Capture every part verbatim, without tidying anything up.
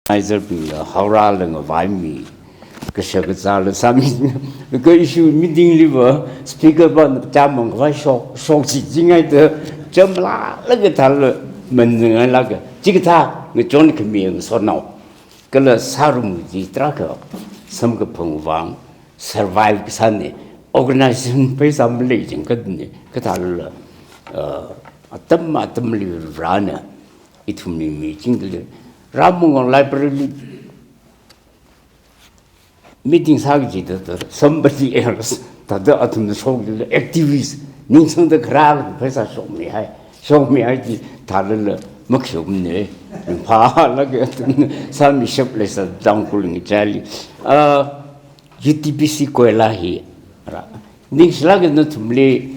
organizer bingla Howrah la ngavaimi, kashak kazāla sāmi, ka issue meeting liva speaker pāna chāmang khavai shok, shok chi jingai da, chamlālaga thāla manzingai laga, chikathā ngachon khami ngasotnao. Kala sārum chi tarākha samkaphang vang survive kasāne, organization pheisā malei jing kadne, kathāla, uh, atam atamli Varena ithumli michingda lei. Ramungong library li meeting sāki jida, da, somebody else, thāda athumna shokda lei, activist, ningsangda kharā pheisā shokmihai, shokmihai chi thālala makhayumne, phālaga athumna sāmishap leisā Tangkhul ngachali. Ah, U T B C koila hi, ra, ningshilaga nathumli,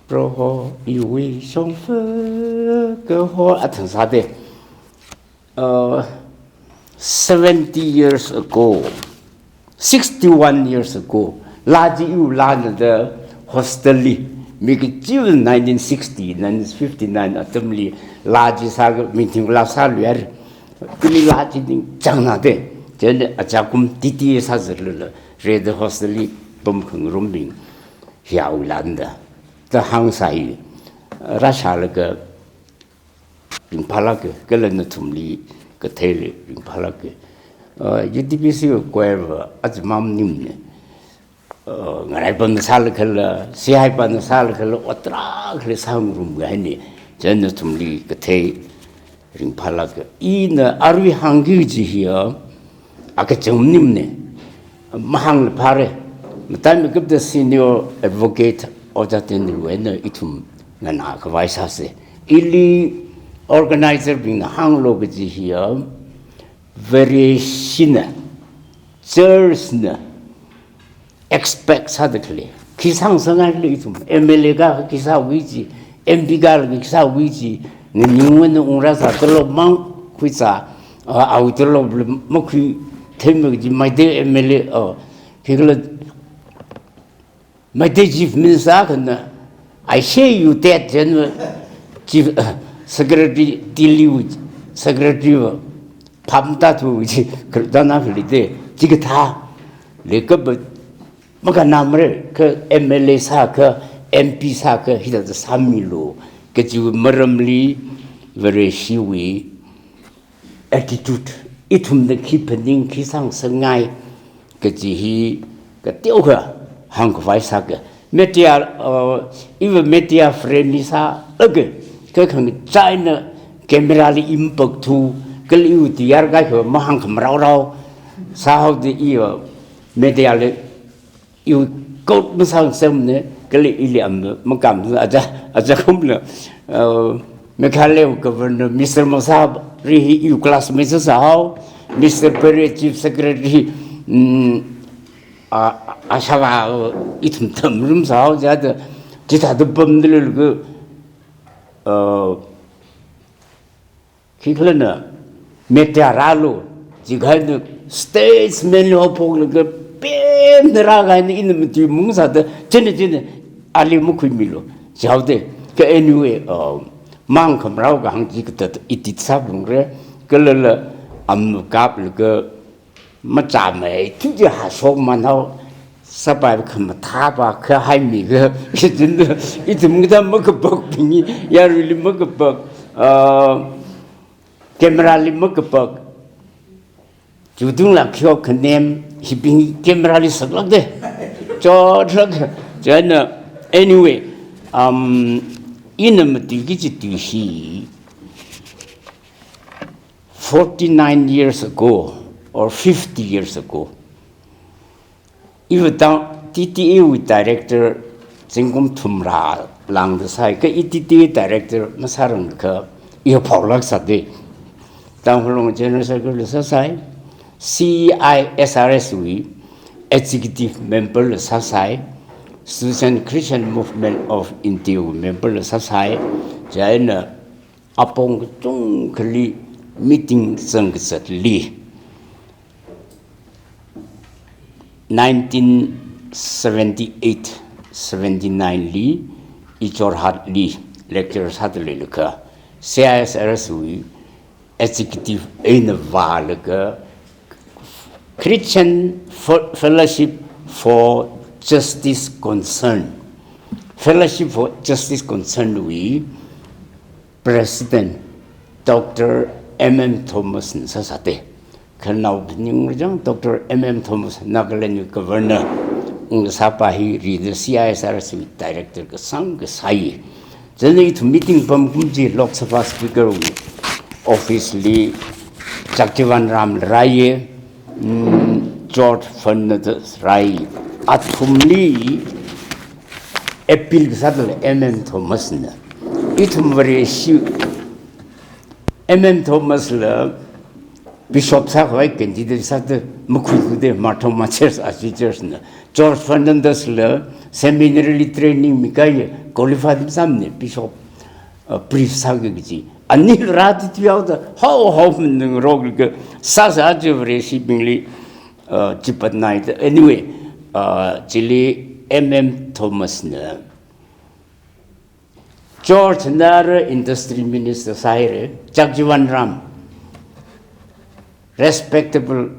Proho iwui shongfa kaho athang sāde. Uh, seventy years ago, sixty-one years ago, laa chi iwui laana da hostel li, mi kachiva nineteen sixty, nineteen fifty-nine atamli laa chi sāka meeting la sāluihaira. Kali laa chi ningchāngna de. Chieina achākum titi sāzatlu la, rida hostel li pamkhangarumbing hiya wuilanda da hāngsai. Rāshālaga ringphālāka, kala nathumli katheili ringphālāka. Uh, U T B C choir va aja maningmane. Uh, ngaraipana sālakhala, sihaipana sālakhala, ot tarākha sāngarumkahaine. Chieina nathumli kathei ringphālāka. Ina arui hāngki kaji hiya, akachang maningmane, mahāngla phāra. Mataimeikapta senior advocate Ojā Tenriwui eina ithum nganā khavai sāsa. Ili organizer bingna hānglu kaji hiya, Vareshi na, church na, expect sāda khalei. Khi sāngasakngai khala ithum, M L A ka khi sāwui chi, M P kala khi sāwui chi, nganingwui eina ungrāsā, tolop mang khuisā, ah, awui tolopla makhuitheimakha chi, Meitei M L A, oh, khikhala Meitei Chief Minister akhana, "I say you that," then Chief, uh, Secretary, Delhi wui Secretary va, phamda tu chi, kardana khalei de, chikathā, leikapa, makhanāmara, kha M L A sākha, M P sākha, hithāda sāmilu, kaji maramli, Vareshiwui attitude, ithumna khi phaning, khi sāngasakngai kaji hi kateokha hāngkhavai sāka. Media, uh, iva media friendly sālaga, kakhang china camera li impakthu, kala iwui tiyar kaikha mahāngkhamaraorao sāhaoda, iva media li iwui coat masāngasamne, kala ili am makam aja, ajakumla, uh, Meghalaya Governor Mister Mosari hi iwui classmate sāhao, Mister Pare Chief Secretary, mm, a, a, ashava, uh, ithum tamrum sāhao jida, chithāda pamda leilaga, uh, khikhalana, media rālu, chikahaina statesman li haophoklaga pemda rākahaina, ina matuimung sāda, chieina chieina, ali makhuimilu, jihaoda, kha anyway, uh, mahāngkhamarao kahāng chi kathāda edit sāphalungra, kalala, am kaplaga, machāmeithui chi hashok manhao, sāpai khamathā pa kha haimiga, kajin ithum kathā makapakbing, yaruili makapak, ah, camera li makapak, chutungla khio khanem, hibing camera li saklākda, chotlāk, chieina, anyway, um, ina matuiki kaji tui hi, forty-nine years ago or fifty years ago, iva tang T T A wui director zingkum thumrā lāngda sāi, kha I T T A director masārangakha, i phaolāk sāda. Tangkhul Long General Secretary la sāsai, C I S R S wui executive member la sāsai, Students Christian Movement of India wui member la sāsai, chieina apong kachungkhali meeting zangkazatli, nineteen seventy-eight seventy-nine li, i Jorhat li lecture sāda leilakha, C I S R S wui executive eina vālaga Christian Fe-, Fellowship for Justice Concern, Fellowship for Justice Concern wui President Doctor M M Thomas na sāsāte. Khanao phaningra chang Doctor M M Thomas, Nagaland wui Governor, ung sāpa hi rida C I S R S wui Director kasāngkha sāi. Chieina ithum meeting pamkum chi Lok Sabha Speaker wui office li Jagjivan Ram rāi, mm, George Fernandes rāi. Athumli appeal kasāda lei M M Thomas na. Ithum Vareshi M M Thomas la Bishop sākhavai candidate sāda makhuithuda Marthoma Church, Assumption Church na. George Fernandes la seminary li training mikahai, qualified masāmane Bishop, uh, priest sāki kaji. Ani rāda thuihaoda, haohao maningro kaji sāsā chi Vareshibingli, uh, chipatnaida. Anyway, uh, chili M M Thomas na George na ara Industry Minister sāhaira, Jagjivan Ram, respectable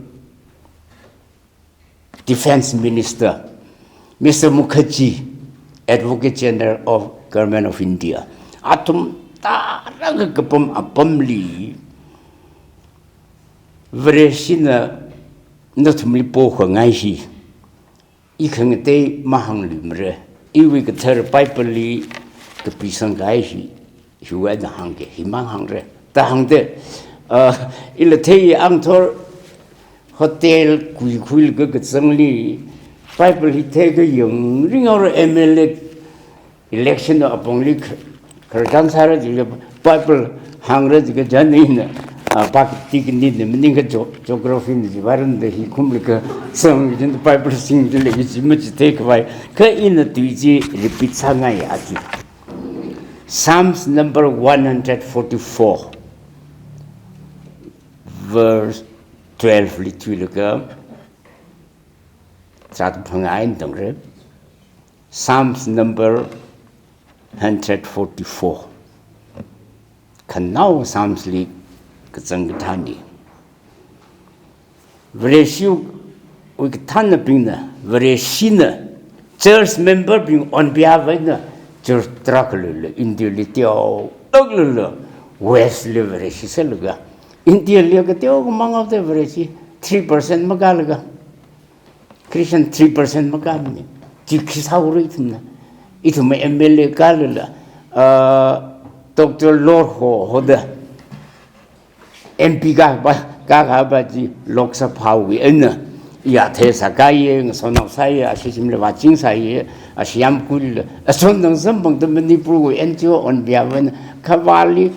Defense Minister, Mister Mukherjee, Advocate General of Government of India. Athum tarākha kapam apamli Vareshina nathumli pokhangai hi. I khangatei mahāngluimara. Iwui kathar Bible li kapisangkahai hi, hiwui eina hāngki, himang hāngra. Da hāngda, ah, ila thei angthor hotel kuikhuilaga kazangli Bible hi theikha yangringaora M L A election apongli kh-, khararchan sāra jiakha Bible hāngra jiakha chieina ina, ah, pākti kanina maningakha geo-, geography na jivaran da hi khumlaga sāngjin Bible singda lei chi machithei khavai. Kha ina tui chi repeat sāngai achi. Psalms number one hundred forty-four, verse twelve li thuilaga, tharāda phangā eina tangra. Psalms number hundred forty-four. Khanao Psalms li kazang kathāna. Vareshiwui kathānabingna, Vareshina, church member bing on behalf eina, church tarākha leilala, India li teolāk leilala, West li Vareshi sālaga, India li kateokha mangaoda Vareshi, three percent makālaga. Christian three percent makāmane. Chi khi sāhaora ithumna. Ithum M L A kālala, ah, Doctor Lorho hoda M P kākapa, kākapa chi Lok Sabha wui eina yathei sākāya, ngasotnao sāya, ashi shimli vāching sāya, ashi yamkuila, asotnao samphangda Manipur wui N G O on behalf eina khavāli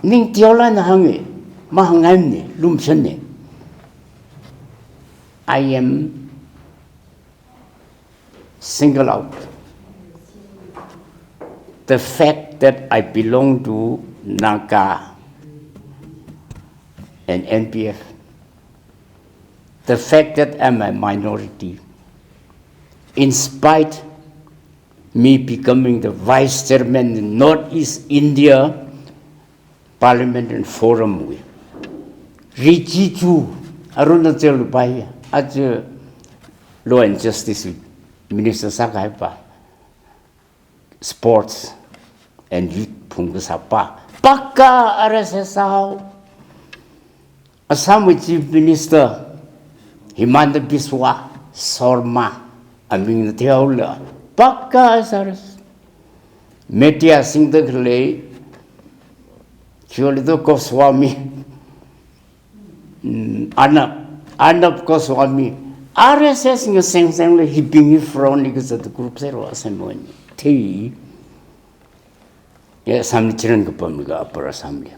ning teolāk eina hānga, mahāngngaimane, lumshana. I am single out. The fact that I belong to Naga and N P F, the fact that I'm a minority, in spite me becoming the vice chairman in Northeast India Parliament and Forum wui, Rijidu, Arunachal wui pai, aja Law and Justice Minister sākahaipa, Sports and Youth phungkasāpa, pakka R S S sāhao. Assam wui Chief Minister Himanta Biswa Sarma, aming na theola, pakka S R S. Media singda khalei, Jolito Goswami, mm, Arnab, Arnab Goswami, R S S ngaseng sengla hibing hi front li kazat group sero Assam wui. Thei, ya Assam li children kapam ka Upper Assam li.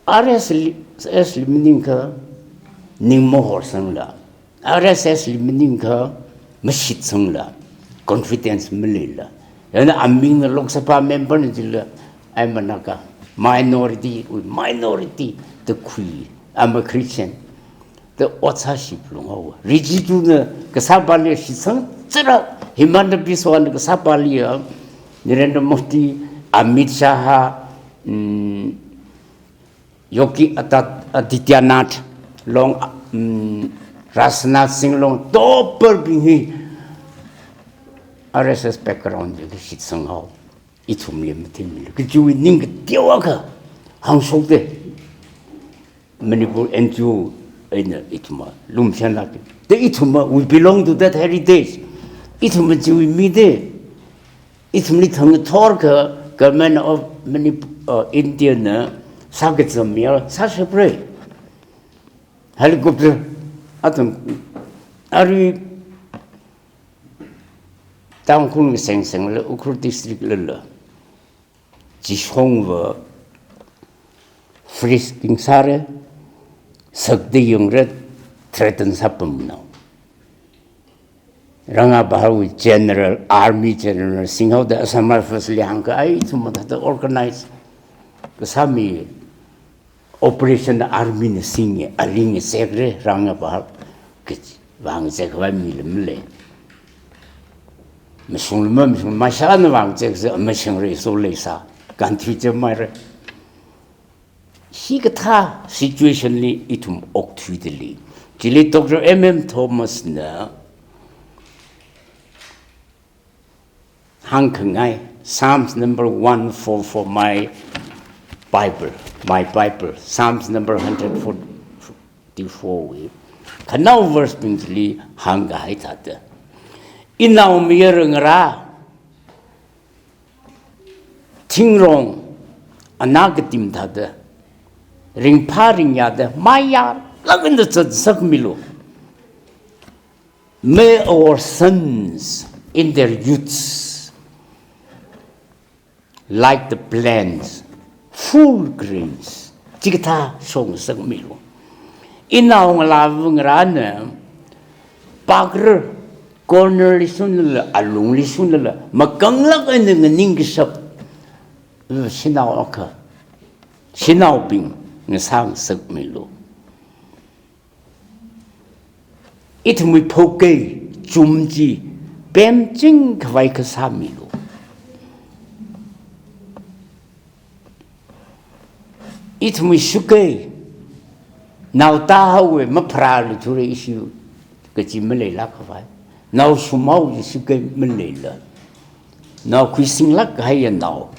R S S li maningakha ning mahorsangla, R S S li maningakha mashitsangla, confidence maleila. Yana amingna Lok Sabha member na jila, I'm a Naga, minority, we minority, the Kui, I'm a Christian. The otsa ship lung hawa. Rijidu na kasāpali shitsang, tsira, Himanta Biswa na kasāpali ya, Narendra Modi, Amit Shah, mm, Yogi Atat-, Adityanath long, mm, Rajnath Singh long, topper bing hi R S S background li kashitsang haowa. Ithumli mathingmilo. Kachiwui ning kateowa kha hāngshokda. Manipur N G O eina ithumva lumshanlāka. Te ithumva, we belong to that heritage. Ithumva chiwui mi da. Ithumli thang thor kha Government of Manip-, uh, India na sākazam ya sāshapra. Helicopter atam ari Tangkhul ngaseng sengla, Ukhrul district lala, chishongva frisking sāra, sakda yangra, threaten sāpamnao. Ranga Bahar wui general, army general singhaoda Assam Rifles li hāngkha, ai, ithum mathāda organize kasā mi, operation army na singa, aling sekra, Ranga Bahar kachi vang sekhavai mila malei. Mashungla ma, mashungla ma, shana vang seksa, mashingra, so leisā, country chamaira. Hikathā situation li ithum okthuida lei. Chili Doctor M M Thomas na hāngkhangai, Psalms number one four four, my Bible, my Bible, Psalms number hundred forty-four wui khanao verse bing chili hāngkahai thāda, inaomayara ngarā, thingrong, ana katim thāda, ringphā ringyāda, mayālāk eina zatsakmilu. May our sons in their youths, like the plants, full grains. Chikathā shongasakmilu. Inao ngalāva ngarāna, pakra, corner li shunlala, alungli shunlala, makanglāk eina nganing kashap, shanao akha, shanaobing ngasāngasakmilu. Ithumwui phokei, chum chi, pemching khavai kasā milu. Ithumwui shakei, nao tāhaowa, mapharāluithura ishi kachi maleilāk khavai. Nao shumhaowa shakei maleila. Nao khuisinglāk kahaiya nao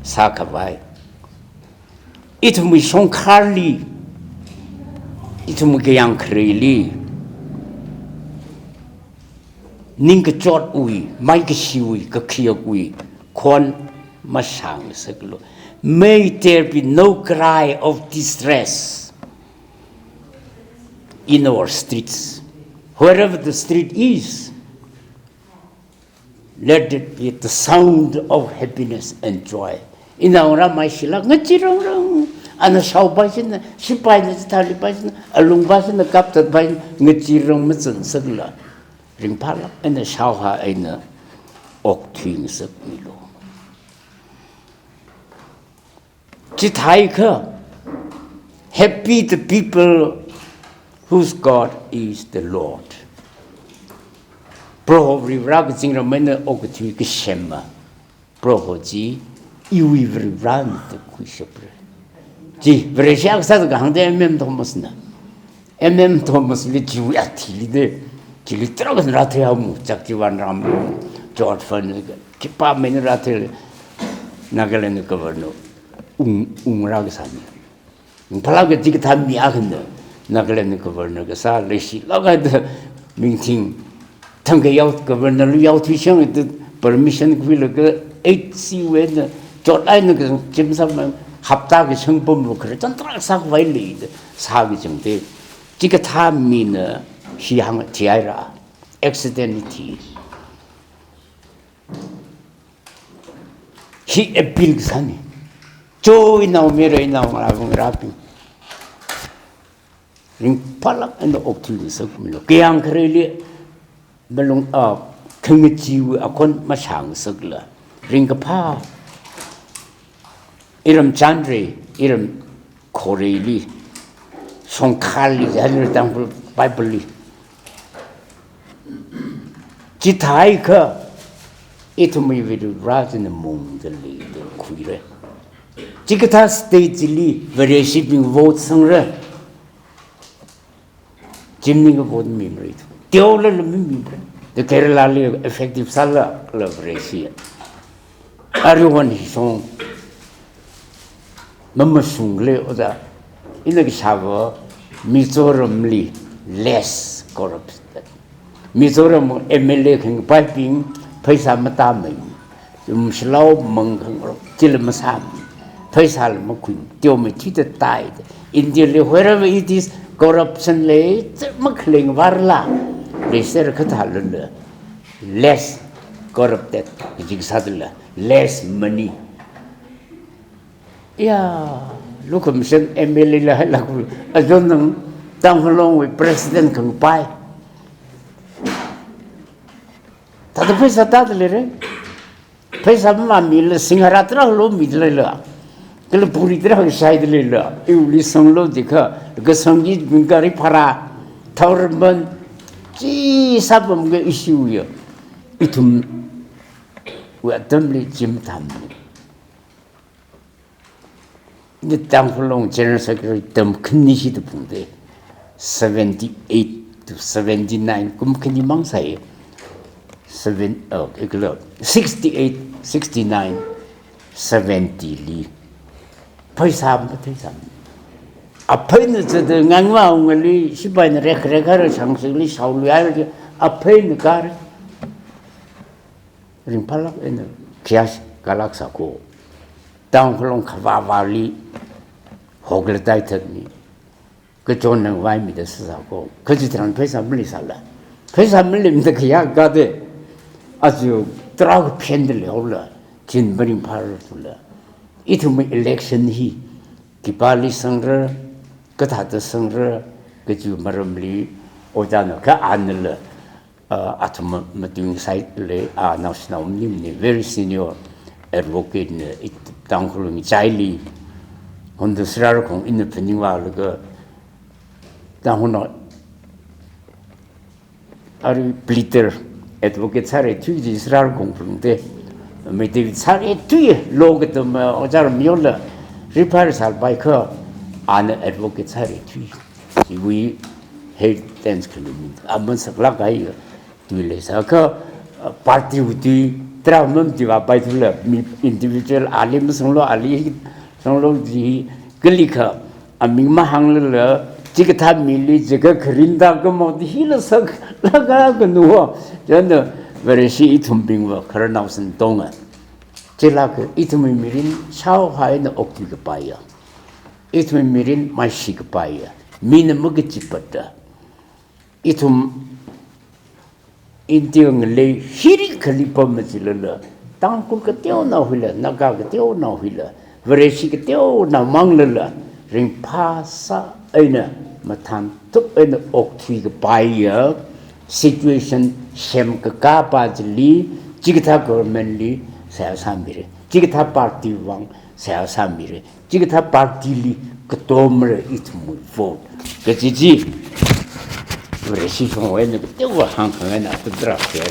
sākhavai. Ithumwui shongkharli, ithumwui kayāng khareili, ningkachotwui, maikashiwui, kakhayakwui khon mashāngasaklu. May there be no cry of distress in our streets. Wherever the street is, let it be the sound of happiness and joy. Inao ngarā maishilāk, ngacheerangrang, ana shaopai china, sipaina chithālipai china, alungpa china kaptatpai china, ngacheerang mazansakla, ringphālāk eina shaohā eina okthuingasakmilu. Chithākha, happy the people whose God is the Lord. Proho Varivarā kazingram eina okathui kasema. Proho chi iwui Varivarāna da khuishapra. Chi Vareshi akha sāda kahāng da M M Thomas na. M M Thomas li chiwui athili da, chili tarākha rāthuihaowa, Jagjivan Ram, George Furneaux, khipāmeina rāthuili, Nagaland Governor ung, ungrā kasā mi. Phalāka chikathā mi akhana, Nagaland Governor kasā, leishilāk eina da, mingthing thangkha yao, Governor li yaothuishang da permission khuilaga, eight C wui eina, chot eina kachim sāma, hapta kachang pamlu khare, chān tarākha sākhavai lei da, sākachang da. Chikathā mina hi hāngthihaira, accident li thi. Hi appeal kasāna. Cho inaomayara, inao ngalāva ngarābing, ringphālāk eina okthuingasakmilu. Kayāng khareli malung, ah, khangacheewui akhon mashāngasakla, ringkaphā, iram chanrei, iram khoreili, shongkharli, Henry Tangkhul Bible li. Chithākha, Ithumwui Varivarā china mungda leida khuira. Chikathā state chili Vareshibing vote sangra. Chimningva vote mimara ithum. Teolala mimimara. The Kerala li effective sālala Vareshi. Aruihon hi shong mamashungla oda. Ina kashāva Mizoramli less corrupt. Mizoram M L A khangpaibing pheisā matāmei. Yum shilao mang khangarok, chila masāmei. Pheisāla makhuimei, teomeithuida tāi. India li wherever it is, corruption lei, makhaleng varla. Leisera kathālala. Less corrupted, kaji sādala. Less money. Ya, Lukhamashan M L A la hailak, ajon nang Tangkhulwui president khangpai. Thāda pheisā tāda leira. Pheisā mamila singharā tarākha lo mida leila. Kala puri tarākha shaida leila. Iwuili sanglo jikha, kasangki gari bhara, thaur man, chi sāpam ka issue ya. Ithumwui atamli chi mathāmana. Ina Tangkhulwui General Secretary term khani shida phungda, seventy-eight to seventy-nine, kum khani mang sāya. Seven, oh, iklo, sixty-eight, sixty-nine, seventy li. Pheisā matheisā. Apheina chada ngangwa ungali, sipaina rek rek hara shangshili shaolui ai, apheina kar. Ringphālāk eina khayā kalāk sāko. Tangkhulwui khavāvāli hokla taithatni. Kachon nang vaimida sāsāko. Kachitharan pheisā maleisāla. Pheisā maleimada khayā kade. Aja tarākha phenda leihaola. Chin maringphāra thula. Ithumwui election hi khipāli sangra, kathāda sangra, kaji maramli, ojāna kha anala, uh, athum ma-, matuing side li, ah, naoshinao maningmana, very senior advocate na, it-, Tangkhulwui ngachaili, honda sārar khong ina phaningvālaga, Tangkhulnao, ari pleader, advocate sāra thuiji sārar khong phungte, Meitei sāra thui, lo katam, uh, ojā Ramyola, retire sālpai kha, ana advocate sāra thui. Chiwui heritage khalei mi, aman saklāk ai, tui leisākha, uh, party wui tui, tarā mamativapai thula, mi individual ali masanglo, ali sanglo ji, kalikha, aming mahānglala, chikathā mili, chika kharinda khamao di hila saklāka kanu, chieina Vareshi ithumbingva, khararnao santonga. Chilāka, ithumwui mirin shaohai eina okthui kapaiya. Ithumwui mirin maishi kapaiya. Mina makachipatta. Ithum India ngalei hiri khali pam machilala, Tangkhul kateonao hila, Naga kateonao hila, Vareshi kateonao manglala, ringphāsā eina, mathānthup eina okthui kapaiya, situation semkakā pa chili, chikathā government li, seihā sāmira, chikathā party vang, seihā sāmira, chikathā party li katomra ithumwui vote. Kaji chi, Vareshi shongwui eina kateowa hāngkhangai na tatra khe.